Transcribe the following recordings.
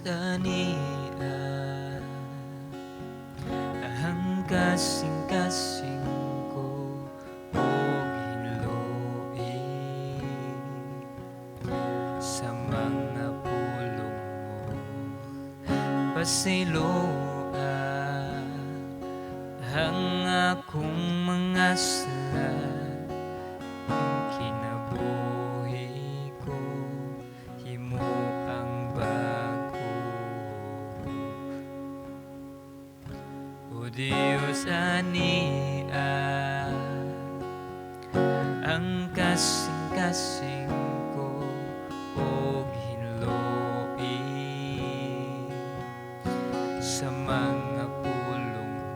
Ania, ang kasing-kasing ko og hinloi sa mga pulong mo. Pasayloa ang akong mga sala, ang kinabuhi ko himo ang bag-o. O Dios, ania ang kasing-kasing ko og hinloi sa mga pulong mo.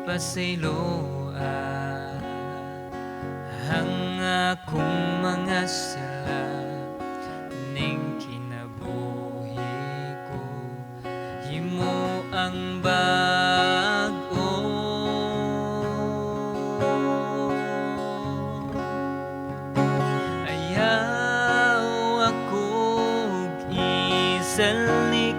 Pasayloa ang akong mga sala, ning kinabuhi ko himo ang bag-o. Ayaw akong isalikuay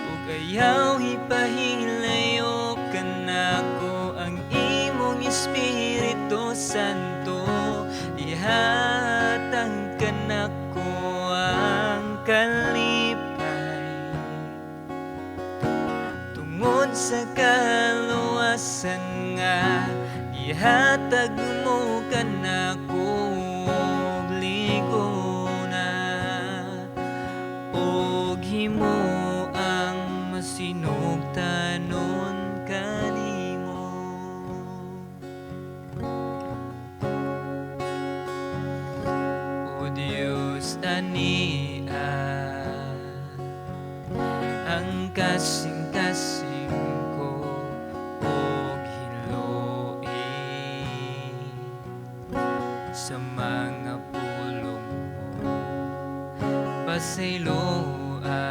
ug ayaw ipahilayo kanako ang imong Espiritu Santo. Ihatag kanako ang kalipay tungod sa kaluwasan nga ihatag mo kanako og ligona, ug himo ang masinugtanon kanimo. O Dios, ania ang kasing-kasing ko og hinloi sa mga pulong mo. Pasayloa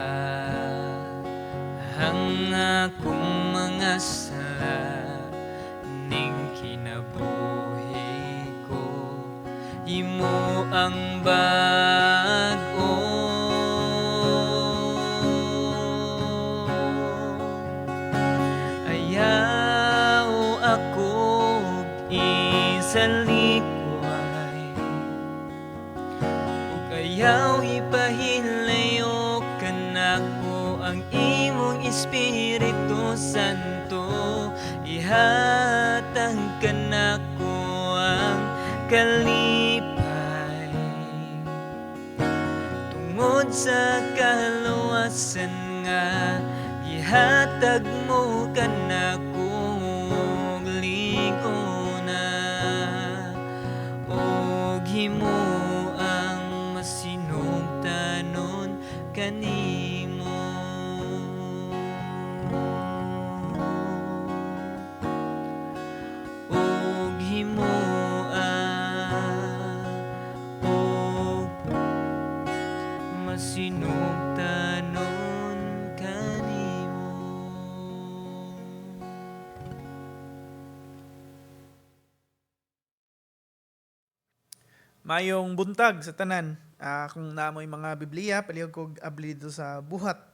ang akong mga sala, ning kinabuhi ko himo ang bag-o. Ayaw akong isalikuay ug ayaw ipahilayo kanako ang imong Espiritu Santo. Ihatag kanako ang kalipay tungod sa kaluwasan nga gihatag mo kanako og ligona, ug himo ang masinugtanon kanimo. Ug himo ang og masinugtanon kanimo. Mayong buntag sa tanan. Kung naamoy mga Biblia, palihog kog abli dito sa Buhat,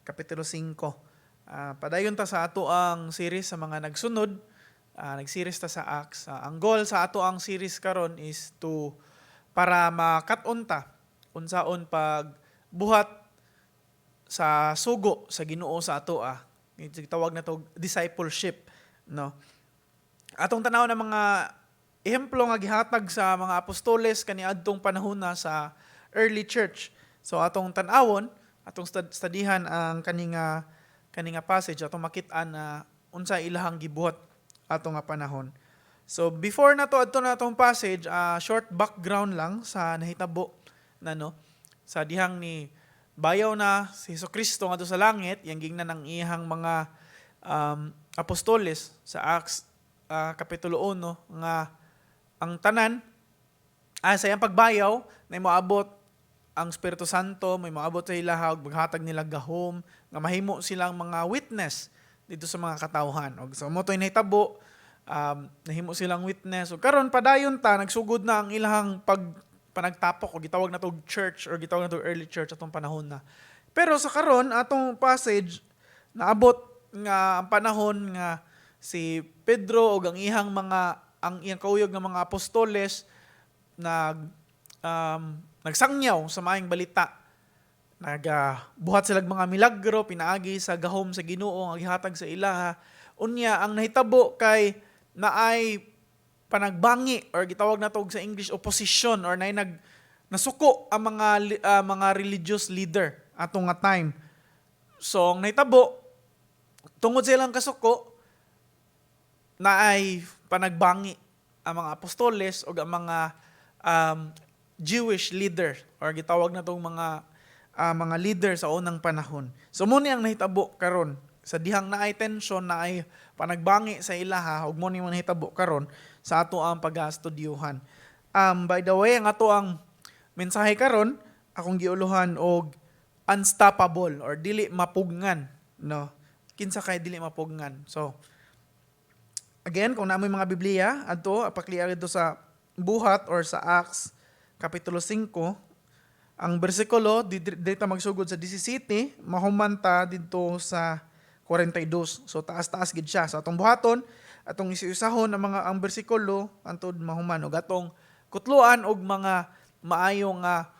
Kapitulo 5. Padayon ta sa ato ang series sa mga nagsunod. Nag-series ta sa Acts. Ang goal sa ato ang series karon is to para makat-on ta unsaon pag buhat sa sugo sa Ginoo sa ato ah. Tawag na to discipleship, no? Atong tanaw ng mga ehemplo nga gihatag sa mga apostoles kaniadtong panahon na sa early church. So atong tan-awon, atong studyhan ang kani nga passage, atong makit-an na unsa ilahang gibuhat ato nga panahon. So before na to adto na atong passage, short background lang sa nahitabo na, no, sa dihang ni bayaw na si Hesukristo ngadto sa langit, yang gingnan ang iyang mga apostoles sa Acts Kapitulo 1 nga ang tanan sa iyang pagbayaw na moabot ang Espiritu Santo, may moabot sa ilaha ug maghatag nila gahom nga mahimo silang mga witness dito sa mga katawhan. Og so mo to'y nahitabo, nahimo silang witness. Ug karon padayon ta, nagsugod na ang ilahang pag panagtapok o gitawag na og church or gitawag na og early church atong panahon na. Pero sa karon, atong passage, naabot nga ang panahon nga si Pedro ug ang iyang kauyog nga mga apostoles nagsangyaw sa maayong balita. Nagabuhat sila mga milagro pinaagi sa gahom sa Ginoo nga gihatag sa ilaha. Unya ang nahitabo kay naay panagbangi or gitawag nato sa English opposition or naay nasuko ang mga religious leader atong nga time. So ang nahitabo, tungod sa ilang kasuko, naay panagbangi ang mga apostoles o ang mga Jewish leader or gitawag na tong mga leader sa unang panahon. So mo ni ang nahitabo karon sa dihang naay tension, naay panagbangi sa ilaha, ug mo ni ang nahitabo karon sa ato ang pag-studyuhan. By the way, ang ato ang mensahe karon akong giuluhan og unstoppable or dili mapugngan, no? Kinsa kay dili mapugngan? So again, kung naa moy mga Biblia, adto apakliar dito sa Buhat or sa Acts kapitulo 5. Ang bersikulo dito magsugod sa 17, mahuman ta didto sa 42. So taas-taas gid siya. Sa atong buhaton, atong isiusahon ang bersikulo antod mahuman ug atong kutluan og mga maayo nga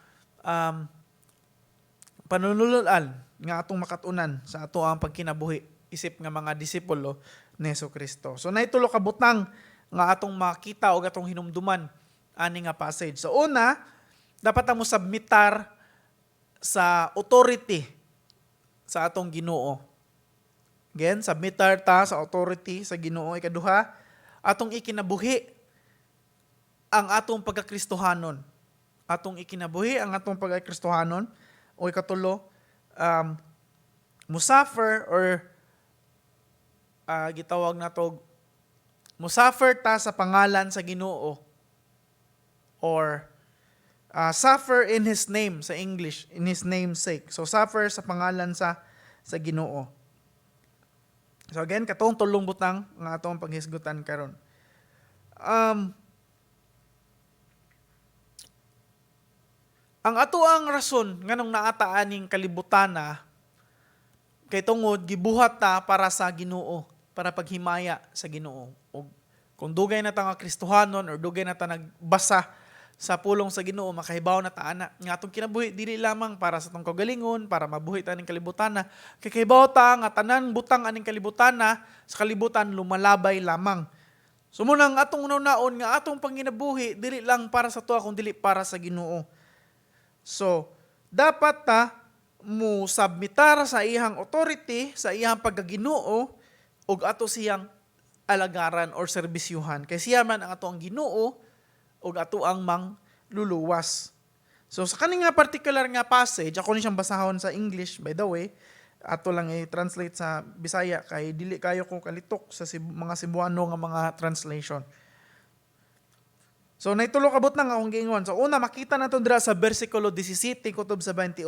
panunululan nga atong makatunan sa ato ang pagkinabuhi isip nga mga disipulo ni Kristo. So naitulo ka butang nga atong makita og atong hinumduman ani nga passage. So una, dapat ta mo submitar sa authority sa atong Ginoo. Again, submitar ta sa authority sa Ginoo. Ikaduha, atong ikinabuhi ang atong pagkakristohanon. Atong ikinabuhi ang atong pagkakristohanon. O ikatulo, musuffer or gitawag na to musuffer ta sa pangalan sa Ginoo or suffer in His name sa English, in His name's sake. So suffer sa pangalan sa Ginoo. So again, katong tulong butang nga atong paghisgutan karon. Ang ato ang rason nganong naata aning kalibutana kay tungod gibuhat ta para sa Ginoo, para paghimaya sa Ginoo. Og kung dugay na ta nga Kristohanon or dugay na ta nagbasa sa pulong sa Ginoo, makahibaw na ta ana nga atong kinabuhi dili lamang para sa atong kaugalingon, para mabuhi ta aning kalibutan na. Kay kahibaw ta nga tanan butang aning kalibutan na sa kalibutan lumalabay lamang. So munang atong unaon nga atong panginabuhi dili lang para sa tuwa kung dili para sa Ginoo. So dapat ta mo submitar sa iyang authority, sa iyang pagkaginoo, ug ato siyang alagaran or serbisyuhan. Kay siya man ang ato ang Ginoo ug ato ang mangluluwas. So sa kaning nga particular nga passage, ako ni siyang basahon sa English, by the way, ato lang i-translate sa Bisaya kay dili kayo ko kalitok sa mga Cebuano nga mga translation. So naitulo ka butang akong giingon. So una, makita nato dira sa bersikulo 17 kutob sa 28.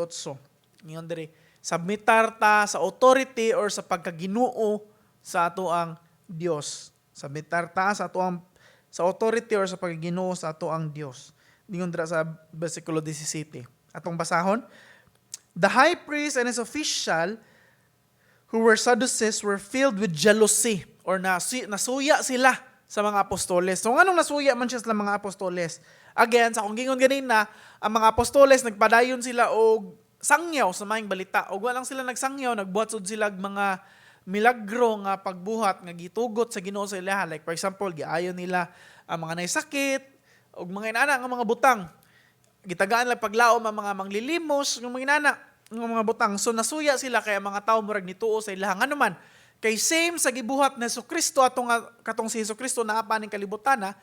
Ingon diri, submitar ta sa authority or sa pagkaginoo sa ato ang Dios. Submitar ta sa ato ang sa authority or sa pagkaginoo sa ato ang Dios. Ingon dira sa bersikulo 17. Atong basahon. The high priest and his official who were Sadducees were filled with jealousy or nasuya sila sa mga apostoles. So nganong nasuya man siya sa mga apostoles? Again, sa akong gingon ganina, ang mga apostoles nagpadayon sila og sangyaw sa maayong balita. Og walang sila nagsangyaw, nagbuhat sud sila og mga milagro nga pagbuhat nga gitugot sa Ginoo sa ilaha. Like for example, giayo nila ang mga naysakit og mga inana nga mga butang. Gitagaan lang paglaom ang mga manglilimos, ng mga inana nga mga butang. So nasuya sila kay ang mga tao murag nituo sa ilaha. Ngano man, kay same sa gibuhat ni Kristo atong katong si Kristo naa pa ning kalibutan na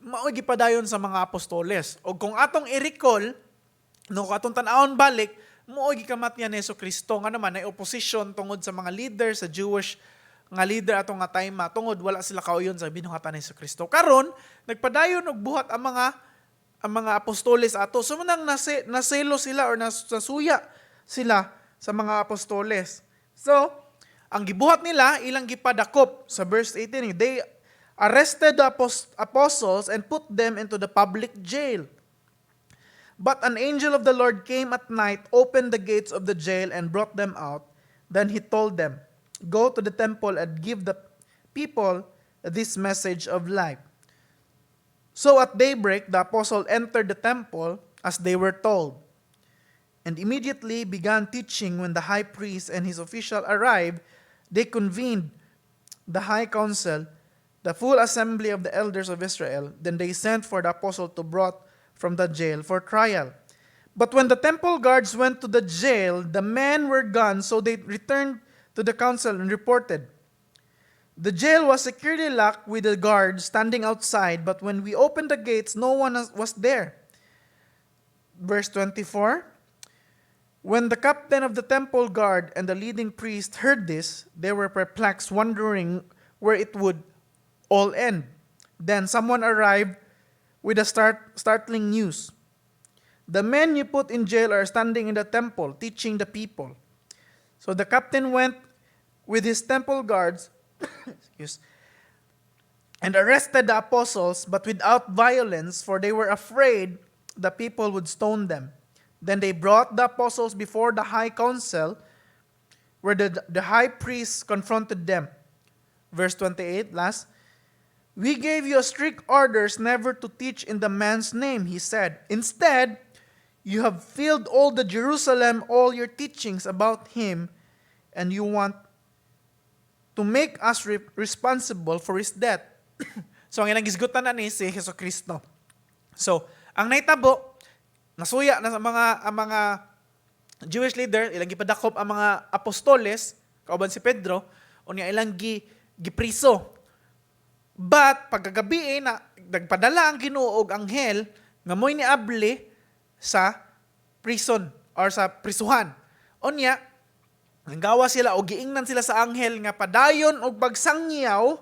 mao'y gipadayon sa mga apostoles. Og kung atong i-recall, no, kung atong tan-awon balik, mao'y gikamatyan ni Kristo. Ngano man, nay opposition tungod sa mga leader sa Jewish nga leader atong nga time, tungod wala sila kauyon sa binuhatan ni Kristo. Karon, nagpadayon og buhat ang mga apostoles ato. So manang naselo sila or nasuya sila sa mga apostoles. So, ang gibuhat nila, ilang gipadakop sa verse 18, they arrested the apostles and put them into the public jail. But an angel of the Lord came at night, opened the gates of the jail, and brought them out. Then he told them, "Go to the temple and give the people this message of life." So at daybreak, the apostle entered the temple as they were told, and immediately began teaching. When the high priest and his official arrived, they convened the high council, the full assembly of the elders of Israel. Then they sent for the apostle to brought from the jail for trial. But when the temple guards went to the jail, the men were gone, so they returned to the council and reported, "The jail was securely locked with the guards standing outside, but when we opened the gates, no one was there." Verse 24. When the captain of the temple guard and the leading priest heard this, they were perplexed, wondering where it would all end. Then someone arrived with a startling news. "The men you put in jail are standing in the temple, teaching the people." So the captain went with his temple guards, excuse, and arrested the apostles, but without violence, for they were afraid the people would stone them. Then they brought the apostles before the high council, where the high priest confronted them. Verse 28, last. "We gave you strict orders never to teach in the man's name," he said. "Instead, you have filled all the Jerusalem, all your teachings about him, and you want to make us responsible for his death." So ang ilang gisgutan na ni si Hesus Kristo. So, ang nahitabo, nasuya na sa mga ang mga Jewish leader, ilang gipadakop ang mga apostoles, kauban si Pedro, unya ilang gipriso. But pagkagabi na nagpadala ang Ginoo og anghel nga mo'y niabli sa prison or sa prisuhan. Unya, nanggawa sila o giingnan sila sa anghel nga padayon og pagsangyaw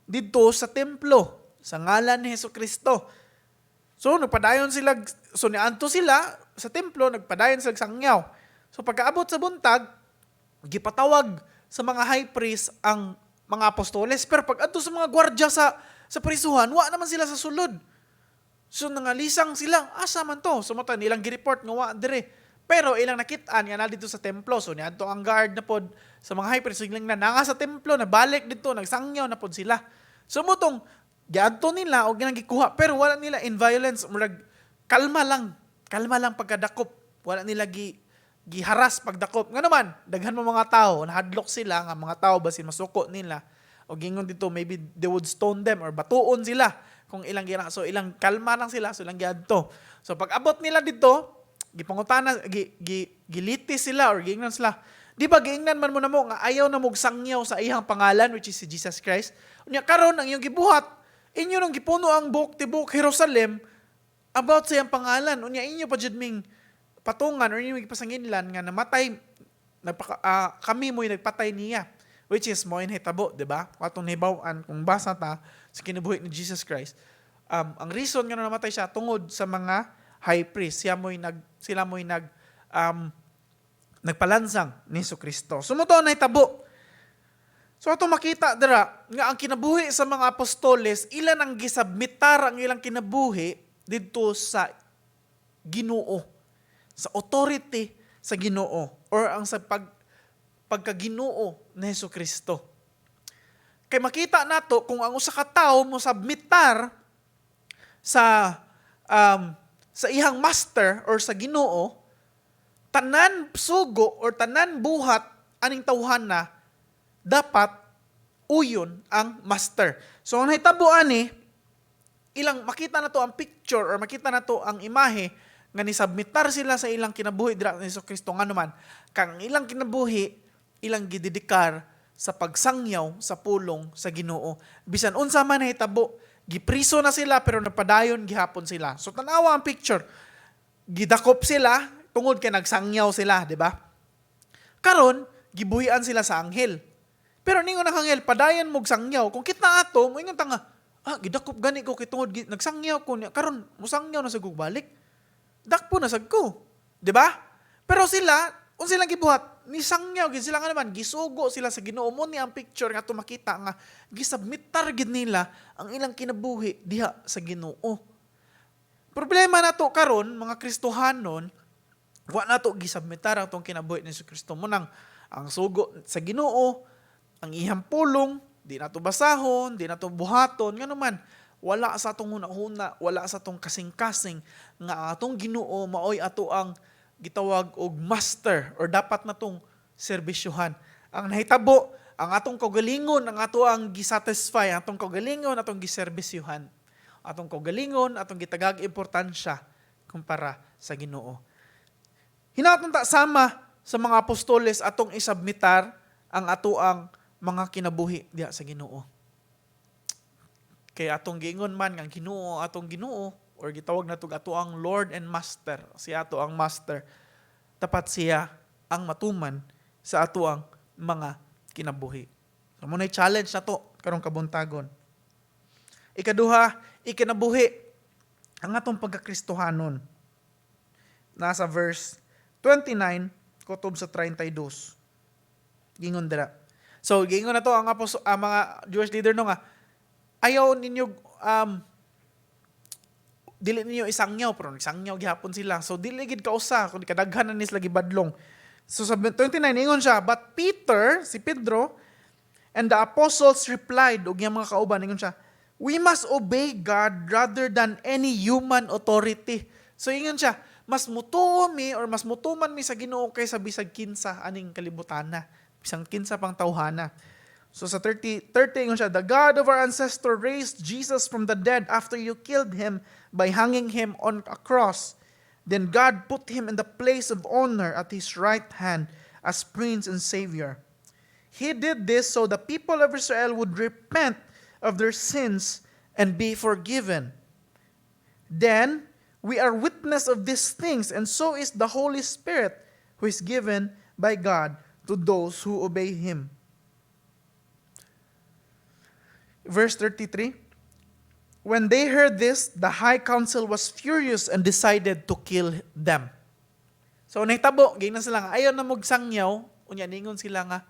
didto sa templo sa ngalan ni Hesus Kristo. So nagpadayon sila, so niadto sila sa templo, nagpadayon sila sangyaw. So pagkaabot sa buntag, gipatawag sa mga high priest ang mga apostoles, pero pag adto sa mga gwardya sa prisuhan, wa naman sila sa sulod. So nangalisang sila, asa man to? So mao nilang gi-report nga wa dire. Pero ilang nakit-an nga na dito sa templo. So niadto ang guard na pod sa mga high priest, ilang na nga sa templo, nabalik dito, nagsangyaw na pod sila. So mao tong giadto nila og ginang gikuha, pero wala nila in violence, murag kalma lang. Kalma lang pagkadakop. Wala nila giharas pagdakop. Nga naman, daghan mo mga tao, nahadlok sila nga mga tao basin masuko nila. O gingon dito, maybe they would stone them or batuon sila kung ilang gina. So ilang kalma lang sila, so ilang giadto. So pag abot nila dito, gipangutana, gilitis sila or giingnan sila. "Di ba giingnan man mo namo nga ayaw na mog sangyaw sa iyang pangalan, which is si Jesus Christ? Unya karon ang iyong gibuhat, inyo nang gipuno ang buok tibok Jerusalem about sa iyang pangalan. Unya inyo pa jud ming patungan or inyo gipasanginlan nga namatay kami mo'y nagpatay niya," which is mo hitabo, di ba? Atong nahibaw-an kung basa ta sa kinabuhi ni Jesus Christ. Ang reason nga namatay siya tungod sa mga high priest. Siya mo'y nag sila mo'y nagpalansang ni Kristo. So mao to nahitabo. So ato makita dira nga ang kinabuhi sa mga apostoles, ilan ang gisubmitar ang ilang kinabuhi didto sa Ginoo, sa authority sa Ginoo or ang sa pagkaginoo ni Hesus Kristo. Kay makita nato kung ang usa ka tawo mo submitar sa iyang master or sa Ginoo, tanan sugo or tanan buhat aning tawhana dapat uyon ang master. So ang nahitabo ani, ilang makita na to ang picture or makita na to ang imahe nga nisubmitar sila sa ilang kinabuhi dira ni Hesus Kristo, ngano man kang ilang kinabuhi ilang gidedikar sa pagsangyaw sa pulong sa Ginoo bisan unsa man nahitabo. Gipriso na sila pero napadayon gihapon sila. So tanawa ang picture, gidakop sila tungod kay nagsangyaw sila, di ba? Karon gibuhian sila sa anghel, pero ningon ang anghel, "Padayon mog sangyaw." Kung kita ato moingon ta nga, "Ah, gidakop gani ko kay tungod nagsangyaw ko niya, karon mosangyaw na sa balik, dakpo na sad ko," di ba? Pero sila, unsa silang gibuhat, nisangyaw gid sila nga naman gisugo sila sa Ginoo. Mo ni ang picture nga ato makita nga gisubmitar gid nila ang ilang kinabuhi diha sa Ginoo. Problema nato karon, mga Kristohanon, wa nato gisubmitar ang atong kinabuhi ni Kristo. Mao nang ang sugo sa Ginoo, ang iyang pulong, di nato basahon, di nato buhaton, ngano man wala sa atong hunahuna, wala sa atong kasing-kasing nga ang atong Ginoo maoy ato ang gitawag og master or dapat natong serbisyuhan. Ang nahitabo, ang atong kaugalingon, ang ato ang gisatisfy, ang atong kaugalingon, atong giserbisyuhan. Atong kaugalingon, atong gitagag importansya kumpara sa Ginoo. Hinaot ta sama sa mga apostoles, atong isubmitar ang ato ang mga kinabuhi diha sa Ginoo. Kay atong giingon man nga ang Ginoo atong Ginoo or gitawag nato ato ang Lord and Master, siya ato ang Master. Dapat siya ang matuman sa ato ang mga kinabuhi. So mao challenge nato karong kabuntagon. Ikaduha, ikinabuhi ang atong pagkakristohanon. Nasa verse 29 kutob sa 32. Gingon dira. So gingon na to ang mga Jewish leader, no, nga ayaw ninyo, dili ninyo isangyaw, pero nagsangyaw gihapon sila. So dili gid kausa kun kadaghan na ni sila gibadlong. So sa 29, ingon siya, "But Peter," si Pedro, "and the apostles replied," ug iyang mga kauban, ingon siya, "We must obey God rather than any human authority." So ingon siya, mas mutuo mi or mas mutuman mi sa Ginoo kaysa bisag kinsa aning kalibutana, bisag kinsa pang tawhana. So sa 30, 30, ingon siya, "The God of our ancestor raised Jesus from the dead after you killed him by hanging him on a cross. Then God put him in the place of honor at his right hand as Prince and Savior. He did this so the people of Israel would repent of their sins and be forgiven. Then we are witness of these things, and so is the Holy Spirit, who is given by God to those who obey him." Verse 33. "When they heard this, the high council was furious and decided to kill them." So nahitabo, giingnan sila nga ayaw na mogsangyaw, unya ningon sila nga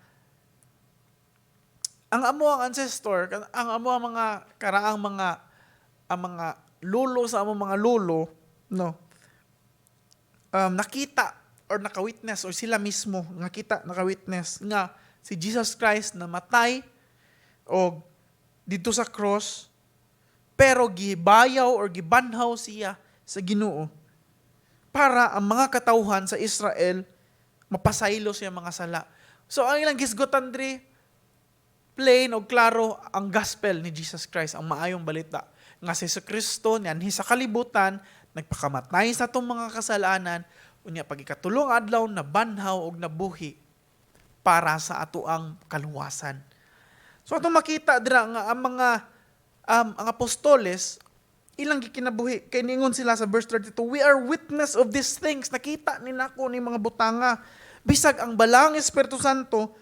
ang amo ang ancestor, ang amo ang mga karaang mga ang mga lulo sa among mga lulo, no? Nakita or naka-witness or sila mismo nakita, naka-witness nga si Jesus Christ namatay og dito sa cross, pero gibayaw or gibanhaw siya sa Ginoo para ang mga katawhan sa Israel mapasaylo siya mga sala. So ang ilang gisgutan diri, plain o klaro, ang gospel ni Jesus Christ, ang maayong balita nga si Kristo nianhi sa kalibutan, nagpakamatay sa atong mga kasalanan, unya pag ikatulong adlaw nabanhaw og nabuhi para sa ato ang kaluwasan. So atong makita dira nga ang mga ang apostoles, ilang gikinabuhi kay ningon sila sa verse 32, "We are witness of these things." Nakita ni nako ni mga butanga, bisag ang Balaang Espiritu Santo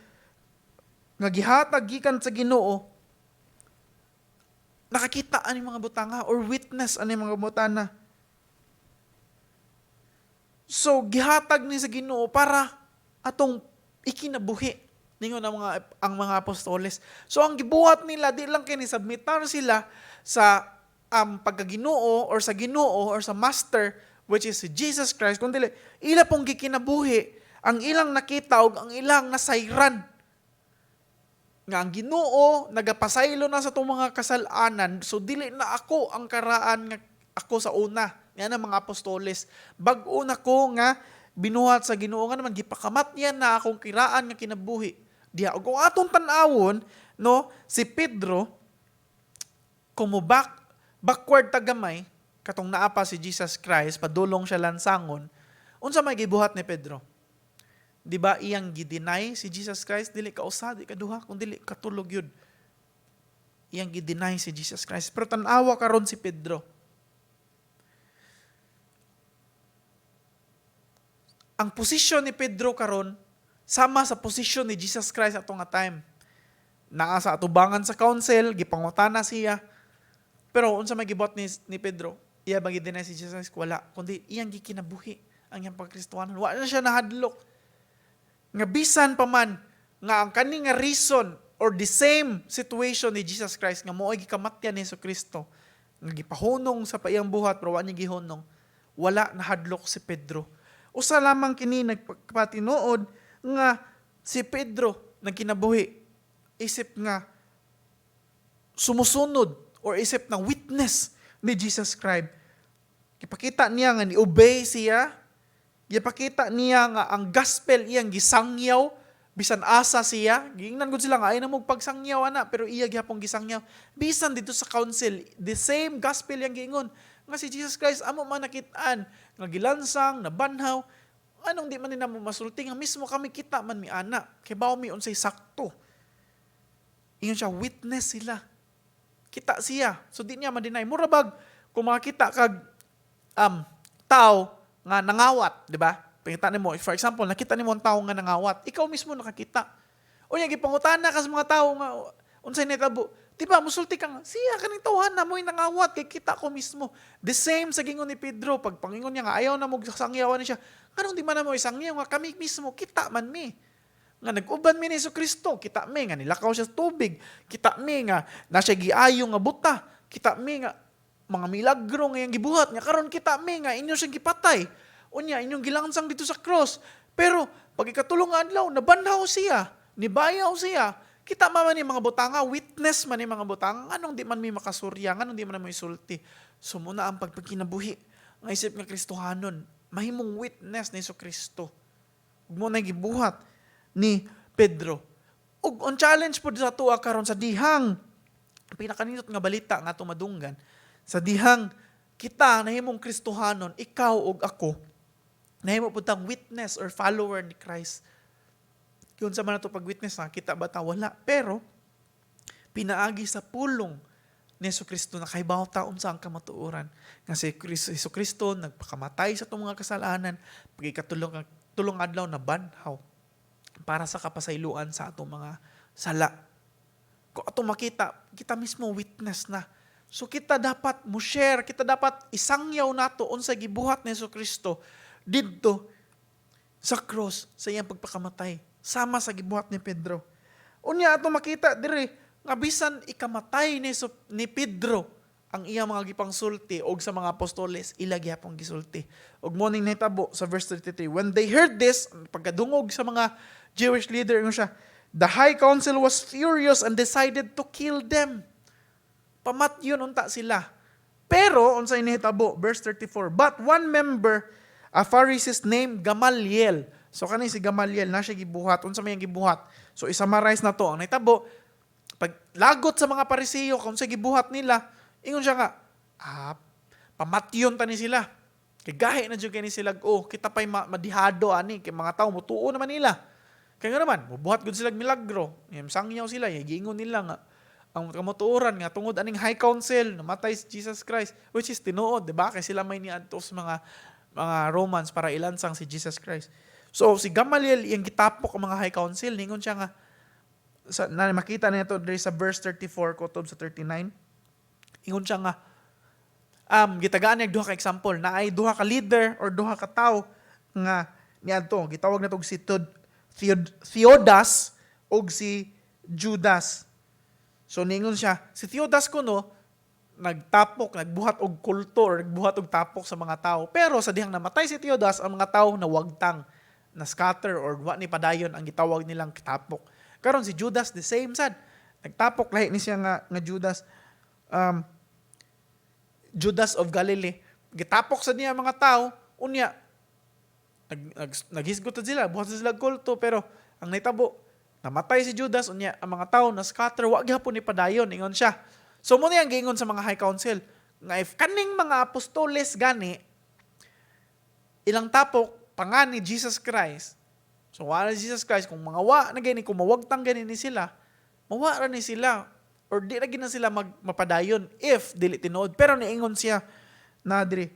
nga gihatag gikan sa Ginoo nakakita ani mga butanga or witness ani mga butana. So gihatag ni sa Ginoo para atong ikinabuhi, ningon ang mga apostoles. So ang gibuhat nila, di lang kini submitar sila sa pagkaginoo or sa Ginoo or sa Master, which is si Jesus Christ, kundi ila pong gikinabuhi ang ilang nakita ug ang ilang nasayran nga ang Ginoo nagapasaylo na sa atong mga kasalanan. So dili na ako ang karaan nga ako sa una nga na mga apostoles, bag-o na ko nga binuhat sa Ginoo nga naman gipakamat niya na akong kiraan nga kinabuhi diha. Ug kung atong tan-awon, no, si Pedro, kumubak backward ta gamay, katong naa pa si Jesus Christ, padulong siya lansangon, unsa may gibuhat ni Pedro? Di ba iyang gi-deny si Jesus Christ? Dili ka usa, di ka duha, kung dili katulog yun. Iyang gi-deny si Jesus Christ. Pero tan-awa karon si Pedro. Ang posisyon ni Pedro karon sama sa posisyon ni Jesus Christ ato nga time. Naa sa atubangan sa council, gipangutana siya. Pero unsa may gibuhat ni Pedro? Iya ba gi-deny si Jesus Christ? Wala. Kundi iyang gikinabuhi ang iyang pagkristohanon. Wala na siya nahadlok nga bisan pa man nga ang kani nga reason or the same situation ni Jesus Christ nga mo'y gikamatyan ni Kristo nga Nga gipahunong sa iyang buhat pero wa niya gihunong. Wala nahadlok si Pedro. Usa lamang kini nagpatinuod nga si Pedro nagkinabuhi isip nga sumusunod or isip na witness ni Jesus Christ. Gipakita niya nga ni-obey siya. Gipakita niya nga ang gospel iyang gisangyaw bisan asa siya. Giingnan gud sila nga ay na mo pagsangyaw ana, pero iya gihapon gisangyaw. Bisan dito sa council, the same gospel yang giingon nga si Jesus Christ amo man nakit-an nga gilansang, nabanhaw. Anong di man nila mo masulti nga mismo kami kita man mi ana, kay bawo mi unsay sakto? Ingon siya, witness sila. Kita siya. So di niya ma-deny. Mura bag kung makakita kag tao nga nangawat, di ba? Pangita nimo, for example, nakita nimo ang tao nga nangawat, ikaw mismo nakakita. Unya gipangutana ka sa mga tao nga unsay nahitabo. Di ba, musulti ka nga, siya kaning tawhan na mo'y nangawat kay kita ko mismo. The same sa gingon ni Pedro, pag pangingon niya nga ayaw na mo sangyawan ni siya, anong di man na mo isangyaw nga kami mismo kita man mi? Nga nag-uban mi ni Hesus Kristo, kita mi nga nilakaw siya sa tubig, kita mi nga na siya giayo nga buta, kita mi nga mga milagro nga iyang gibuhat, nga karon kita mi nga inyo siyang gipatay. Unya inyong gilansang dito sa cross. Pero pag ikatulong nga adlaw, nabanhaw siya, nibayaw siya. Kita man ni mga butanga, witness man ni mga butanga, anong di man mi makasurya, nganong di man mo isulti? So muna ang pagpagkinabuhi nga isip nga Kristohanon, mahimong witness ni Hesus Kristo. Ug mo na gibuhat ni Pedro. Ug ang challenge pod sa atoa karon sa dihang pinakanindot nga balita nga atong madunggan, sa dihang kita nahimong Kristohanon, ikaw ug ako, nahimo pud tang witness or follower ni Christ. Yun sa man nato pag-witness, nakita ba ta? Wala. Pero pinaagi sa pulong ni Hesus Kristo, nakahibaw ta unsa ang kamatuoran. Nga si Hesus Kristo nagpakamatay sa atong mga kasalanan, pagikatulong tulong adlaw nabanhaw para sa kapasayloan sa atong mga sala. Kung atong makita, kita mismo witness na. So kita dapat mo share, kita dapat isangyaw nato unsa gibuhat ni Hesus Kristo didto sa cross sa iyang pagpakamatay, sama sa gibuhat ni Pedro. Unya ato makita diri nga bisan ikamatay ni Pedro ang iya mga gipangsulti og sa mga apostoles, ila gihapon gisulti. Og mo ning nahitabo sa verse 33. When they heard this, pagkadungog sa mga Jewish leader, ingon siya, the high council was furious and decided to kill them. Pamatyon unta sila. Pero unsay nahitabo? Verse 34. But one member, a Pharisee named Gamaliel. So kani si Gamaliel na siya gibuhat. Unsa may iyang gibuhat? So i-summarize na to. Ang nahitabo, pag lagot sa mga Pariseo kung sa gibuhat nila, ingon siya nga, pamatyon ta ni sila. Kay gahi na jud kay ni sila, oh, kita pa'y madihado ani kay mga tao mutuo naman nila. Kay nga naman, mubuhat gud sila milagro. Yung sangyaw sila, giingon nila nga ang kamatuoran nga tungod aning high council namatay si Jesus Christ, which is tinuod, di ba? Kay sila may niadto sa mga Romans para ilansang si Jesus Christ. So si Gamaliel, iyang gitapok ang mga high council. Ningon siya nga sa na makita na ito diri sa verse 34 kutob sa 39. Ingon siya nga gitagaan niya duha ka example na ay duha ka leader or duha ka tawo nga niadto, gitawag na tog si Theodas og si Judas. So ningon siya, si Theodas kuno nagtapok, nagbuhat og kulto or nagbuhat og tapok sa mga tao. Pero sa dihang namatay si Theodas, ang mga tao nawagtang, na scatter or wa ni padayon ang gitawag nilang tapok. Karon si Judas, the same sad. Nagtapok lahi ni siya nga Judas, Judas of Galilee. Gitapok sa niya mga tao, unya naghisgot na sila, buhat sila kulto, pero ang nahitabo, namatay si Judas, unya ang mga tao na scatter, wa gyapon ni padayon, ingon siya. So mo na ang giingon sa mga high council nga if kaning mga apostoles gani ilang tapok pangan ni Jesus Christ. So wala ni Jesus Christ kung mga wa na gani, kung mawagtang gani ni sila, mawa ra ni sila or di ra gina sila mapadayon if dili tinuod. Pero niingon siya na diri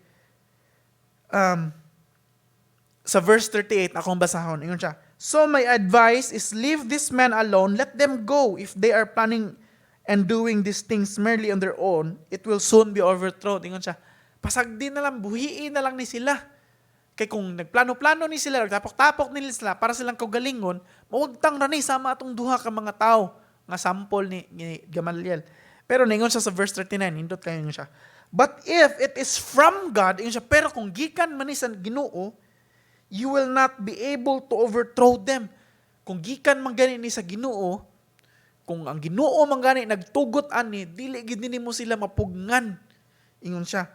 sa verse 38, akong basahon, ingon siya, "So my advice is leave this man alone, let them go. If they are planning and doing these things merely on their own, it will soon be overthrown." Ingon siya, pasagdi na lang, buhiin na lang ni sila. Kay kung nagplano-plano ni sila, nagtapok-tapok nila sila para silang kaugalingon, mawagtang ra ni sama atong duha ka mga tao nga sample ni Gamaliel. Pero ningon siya sa verse 39, nindot kayo siya. But if it is from God, ingon siya, pero kung gikan man ni sa Ginoo, you will not be able to overthrow them. Kung gikan man gani ni sa Ginoo, kung ang Ginoo man gani nagtugot ani, dili gid nimo sila mapugngan. Ingon siya.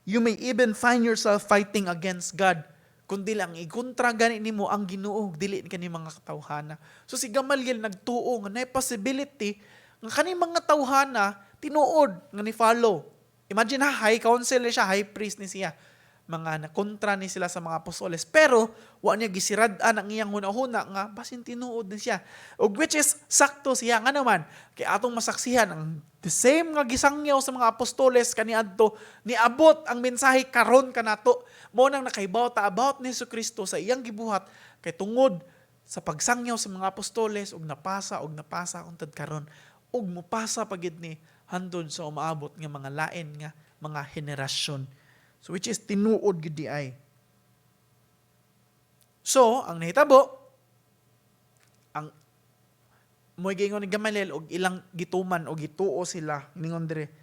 You may even find yourself fighting against God. Kung dili ang ikontra gani nimo ang Ginoo, dili kani mga katawhana. So si Gamaliel nagtuo nga naay possibility nga kani mga tawhana tinuod nga ni follow. Imagine ha, high council ni siya, high priest ni siya. Mga nakontra ni sila sa mga apostoles. Pero, wa niya gisirad-an ang iyang hunahuna nga basin tinuod ni siya. Ug which is, sakto siya. Nga naman, kay atong masaksihan, ang the same nga gisangyaw sa mga apostoles kaniadto, niabot ang mensahe karon kanato. Mao nang nakaibaw ta about ni Kristo sa iyang gibuhat kay tungod sa pagsangyaw sa mga apostoles ug napasa untad karon ug mupasa pa gid ni hantod sa umaabot nga mga lain nga mga henerasyon. So which is tinuod gid di ay. So, ang nahitabo, ang mo'y giingon ni Gamaliel og ilang gituman o gituo sila ningon dire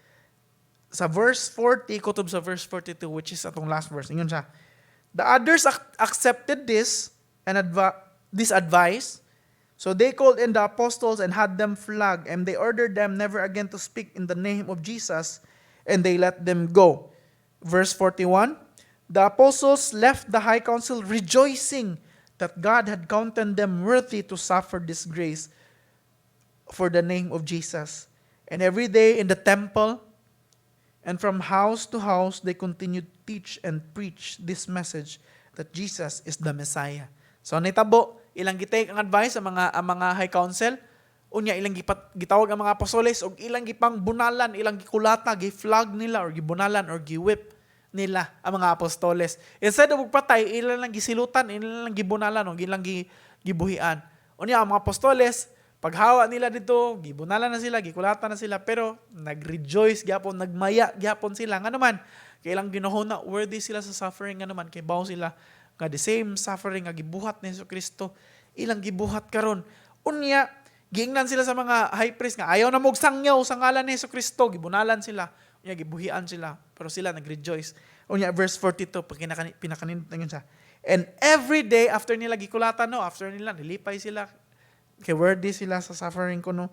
sa verse 40 kutob sa verse 42, which is atong last verse. Ingon siya, the others accepted this advice, so they called in the apostles and had them flogged, and they ordered them never again to speak in the name of Jesus, and they let them go. Verse 41, the apostles left the high council rejoicing that God had counted them worthy to suffer disgrace for the name of Jesus. And every day in the temple and from house to house, they continued to teach and preach this message that Jesus is the Messiah. So nitabo, ilang gitake ang advice sa mga ang mga high council. Unya ilang gitawag ang mga apostoles ug ilang gipang bunalan, ilang gikulata, gi-flog nila or gibunalan or gi-whip nila ang mga apostoles. Instead of patay, ilang lang gisilutan, ilang lang gibunalan o ilang gibuhian. Unya ang mga apostoles, paghawa nila dito, gibunalan na sila, gikulata na sila, pero nag-rejoice gyapon, nagmaya gyapon sila. Nga naman, kay ilang ginahuna, worthy sila sa suffering. Nga naman, kay bawo sila nga the same suffering nga gibuhat ni Hesus Kristo, ilang gibuhat karon. Unya, giingnan sila sa mga high priest nga ayaw na mo sangyaw sa ngalan ni Hesus Kristo, gibunalan sila. Unya gibuhian sila, pero sila nag-rejoice. Unya verse 42, pag pinakanindot na siya. And every day after nila gikulatan, no, after nila nilipay sila kay worthy sila sa suffering kuno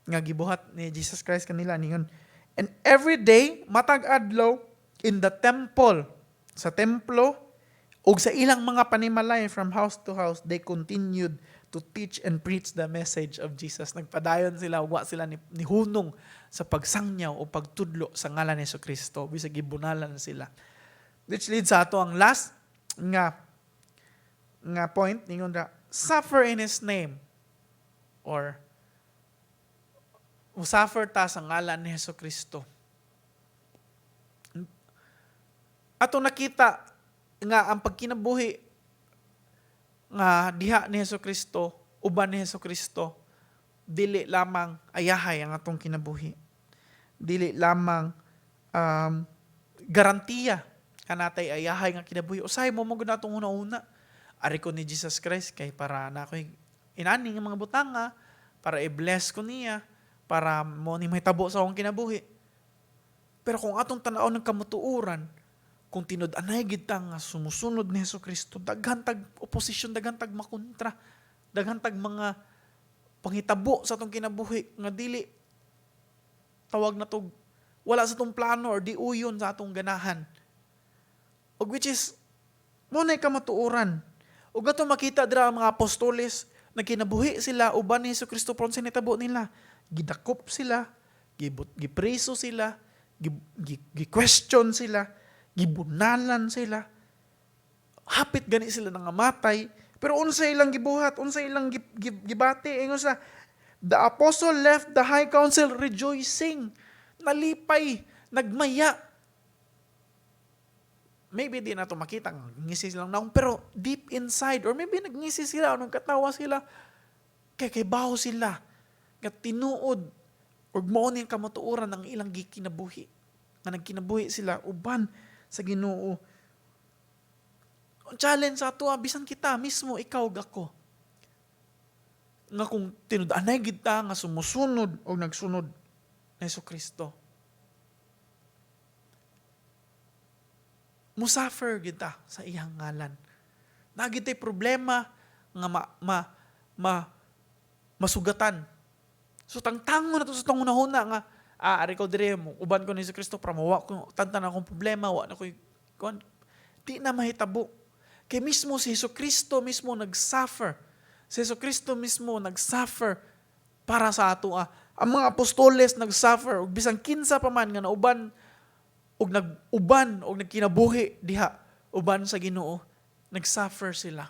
nga gibuhat ni Jesus Christ kanila ningon. And every day, matag adlaw, in the temple, sa templo ug sa ilang mga panimalay, from house to house, they continued to teach and preach the message of Jesus. Nagpadayon sila, wa sila ni hunong sa pagsangyaw o pagtudlo sa ngalan ni Kristo bisag gibunalan sila. Which leads sa ato ang last nga point. Ningon ra, suffer in His name or suffer ta sa ngalan ni Hesus Kristo. Ato nakita nga ang pagkinabuhi nga diha ni Hesus Kristo, uban ni Hesus Kristo, dili lamang ayahay ang atong kinabuhi. Dili lamang garantiya nga natay ayahay nga kinabuhi. Usahay mo mo gud atong una-una. Ari ko ni Jesus Christ kay para na ako'y inani nga mga butanga, para i-bless ko niya, para mo ni mahitabo sa akong kinabuhi. Pero kung atong tan-aw ng kamutuoran, kung tinud-anay gid ta nga sumusunod ni Hesus Kristo, daghan tag oposisyon, daghan tag makontra, daghan tag mga panghitabo sa atong kinabuhi nga dili tawag na to, wala sa atong plano or di uyon sa atong ganahan. Ug which is mo na kamatuoran. Ug ato makita dira ang mga apostoles, nagkinabuhi sila uban ni Hesus Kristo, pero nitabo nila, gidakop sila, gipreso sila, gi-question sila, gibunalan sila. Hapit gani sila nangamatay. Pero unsa ilang gibuhat, unsa ilang gibati, ingon sa the apostle left the high council rejoicing. Nalipay, nagmaya. Maybe di na to makita nga ngisi silang naong, pero deep inside or maybe nagngisi sila o nagkatawa sila kay bawo sila nga tinuod ug mao ni ang kamatuoran ng ilang gikinabuhi nga nagkinabuhi sila uban sa Ginoo. Ang challenge sa ato, bisan kita mismo, ikaw ug ako, nga kung tinud-anay gid ta nga sumusunod o nagsunod ni Kristo. Musuffer kita sa iyang ngalan. Naa gyud problema nga ma, ma, ma masugatan. So tangtangon na to sa atong hunahuna nga ari ko dire mo uban ko ni Hesus Kristo para mawa ko tantan akong problema, wa na ko kon di na mahitabo. Kay mismo si Hesus Kristo mismo nag-suffer. Si Hesus Kristo mismo nag-suffer para sa ato ah. Ang mga apostoles nag-suffer ug bisan kinsa pa man nga nauban ug nag-uban og nagkinabuhi diha uban sa Ginoo, nag-suffer sila.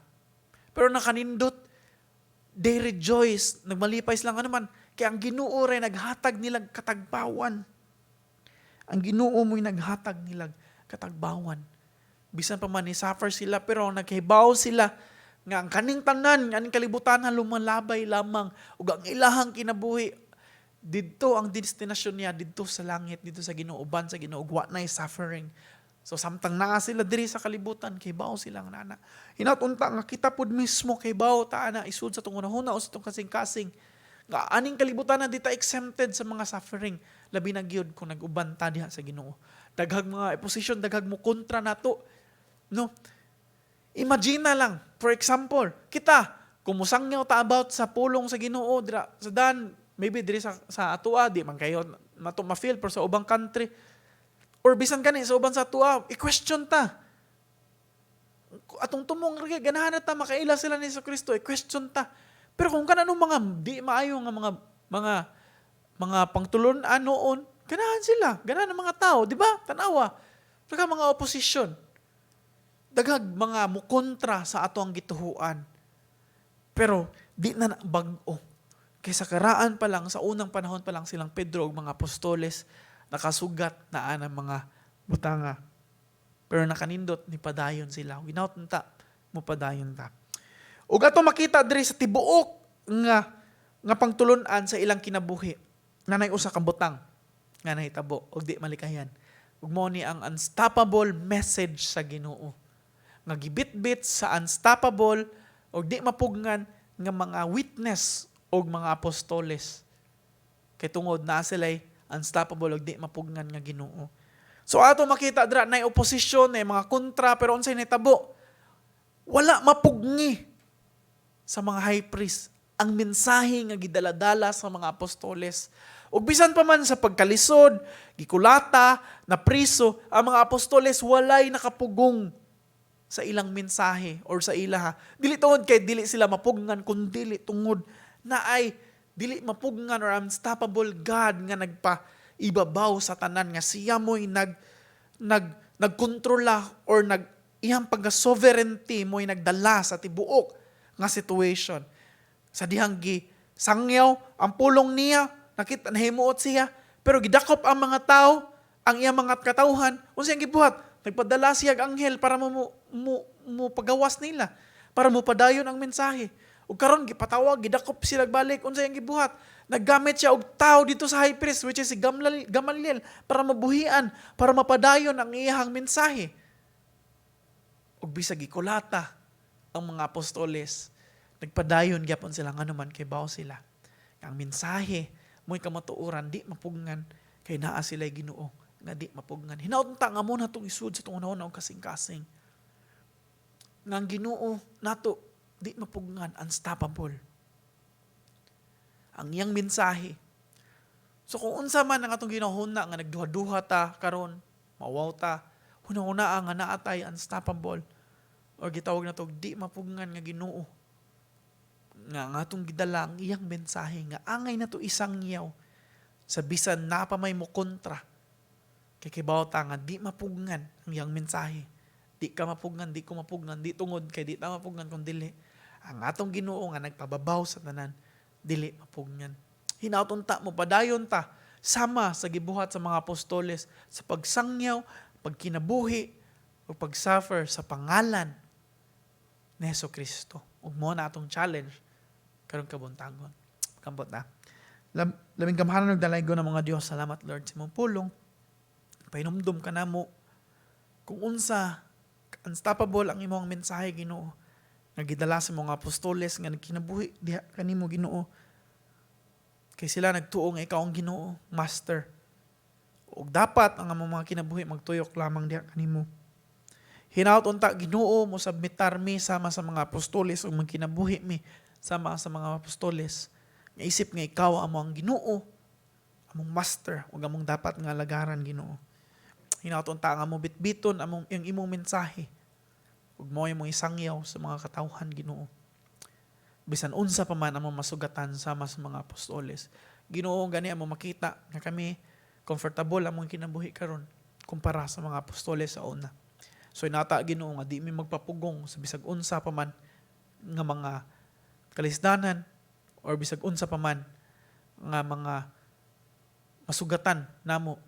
Pero nakanindot, they rejoice, nagmalipay sila nga naman kay ang Ginoo ray naghatag nilang katagbawan. Ang Ginoo mo'y naghatag nilang katagbawan. Bisan pa man ni suffer sila, pero naghibaw sila nga ang kaning tanan, aning kalibutan lumalabay lamang ug ang ilahang kinabuhi didto, ang destinasyon niya didto sa langit, didto sa Ginoo, uban sa Ginoo, ug wa nay suffering. So samtang naa sila diri sa kalibutan, kibaw sila nga nana. Hinaut unta nga kita pud mismo kibaw ta ana isud sa atong hunahuna o sa atong kasing-kasing nga aning kalibutan na di ta exempted sa mga suffering, labi na gyud kung nag-uban ta diha sa Ginoo. Daghag mga opposition, daghag mo kontra nato. No? Imagine na lang, for example, kita kung musangyaw ta about sa pulong sa Ginoo dira sa dan, maybe diri sa atoa di man kayo mato ma-feel, pero sa ubang country or bisan kani sa uban sa atoa, i-question ta. Atong tumong ra ganahan na ta makaila sila ni Kristo, i-question ta. Pero kung kanang mga di maayo nga mga pangtulon-an noon, ganahan sila, ganahan ang mga tao, di ba? Tanawa. Daghang mga opposition. Daghang mga mukontra sa ato ang gituhuan. Pero di na na bag-o. Kaysa karaan pa lang, sa unang panahon pa lang, silang Pedro ug mga apostoles nakasugat na ang mga butanga. Pero nakanindot ni padayon sila. Hinaut ta mo padayon ta. Ug ato makita diri sa tibuok nga pangtulun-an sa ilang kinabuhi nga nay usa ka butang nga nahitabo ug di malikayan. Ug mao ni ang unstoppable message sa Ginoo nga gibitbit sa unstoppable og di mapugngan nga mga witness og mga apostoles. Kay tungod naa sila'y unstoppable og di mapugngan nga Ginoo. So ato makita dira nay opposition, nay mga kontra, pero unsay nahitabo? Wala mapugngi sa mga high priest ang mensahe nga gidaladala sa mga apostoles. Ug bisan pa man sa pagkalisod, gikulata, napriso, ang mga apostoles, walay nakapugong sa ilang mensahe or sa ilaha. Dili tungod kay dili sila mapugnan, kundi tungod na ay dili mapugngan or unstoppable God nga nagpa ibabaw sa tanan, nga siya mo'y nag nag nagkontrola or nag iyang pagka-sovereignty mo'y nagdala sa tibuok nga situation. Sa dihang gi sangyaw ang pulong niya, nakita nahimuot siya, pero gidakop ang mga tao, ang iyang mga katawhan. Unsa iyang gibuhat? Nagpadala siya og anghel para mo pagawas nila, para mo padayon ang mensahe. Ug karon gipatawag, gidakop sila balik. Unsa iyang gibuhat? Naggamit siya og tao dito sa high priest, which is si Gamaliel, para mabuhian, para mapadayon ang iyang mensahe. Ug bisag gikulata ang mga apostoles, nagpadayon gyapon sila, ngano man kay baw sila ang mensahe mo'y kamatuoran, di mapugnan, kay naa sila Ginoo nga di mapugnan. Hinaut ta nga mo natong isud sa atong hunahuna og kasing-kasing nga ang Ginoo nato di mapugnan, unstoppable ang iyang mensahe. So kung unsa man ang atong ginahuna nga nagduha-duha ta karon, mawaw ta, hunahuna nga naa tay unstoppable or gitawag nato di mapugnan nga Ginoo nga ang atong gidala ang iyang mensahe nga angay nato isangyaw sa bisan na pa may mo kontra, kay kibaw ta nga di mapugnan ang iyang mensahe. Di ka mapugnan, di ko mapugnan, di tungod kay di ta mapugnan, kun dili ang atong Ginoo nga nagpababaw sa tanan dili mapugnan. Hinaut unta mo padayon ta sama sa gibuhat sa mga apostoles sa pagsangyaw, pagkinabuhi ug pagsuffer sa pangalan ni Hesus Kristo. Ug mo na atong challenge karong kabuntagon. Kambot na. Labing gamhanan ug dalaygon ng mga Dios, salamat, Lord, sa imong pulong. Pahinumdum ka namo kung unsa unstoppable ang imong mensahe, Ginoo, nga gidala sa mga apostoles nga nagkinabuhi diha kanimo, Ginoo. Kay sila nagtuo nga ikaw ang Ginoo, Master. Ug dapat ang among mga kinabuhi magtuyok lamang diha kanimo. Hinaut unta, Ginoo, mo submitar mi sama sa mga apostoles ug magkinabuhi mi sama sa mga apostoles. Nga isip nga ikaw amo ang Ginoo, among master ug among dapat nga alagaran, Ginoo. Hinaut unta nga mo bitbiton among yung imong mensahe ug mo imong isangyaw sa mga katawhan, Ginoo. Bisan unsa pa man among masugatan sama sa mga apostoles. Ginoo, gani amo makita nga kami comfortable among kinabuhi karon kumpara sa mga apostoles sa una. So inata, Ginoo, nga di mi magpapugong sa bisag unsa pa man nga mga kalisdanan or bisag unsa pa man nga mga masugatan namo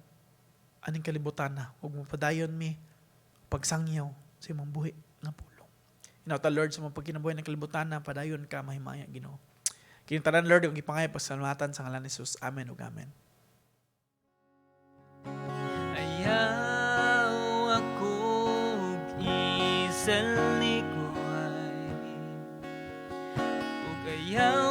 aning kalibutan na ug mopadayon mi pagsangyaw sa imong buhi nga pulong. Hinauta, Lord, sa mga pagkinabuhi ng kalibutan na padayon ka mahimaya, Ginoo. Kini tanan, Lord, ang gipangayo pasalamatan sa ngalan ni Jesus. Amen ug amen. Ayaw akong isalikoy ug ayaw.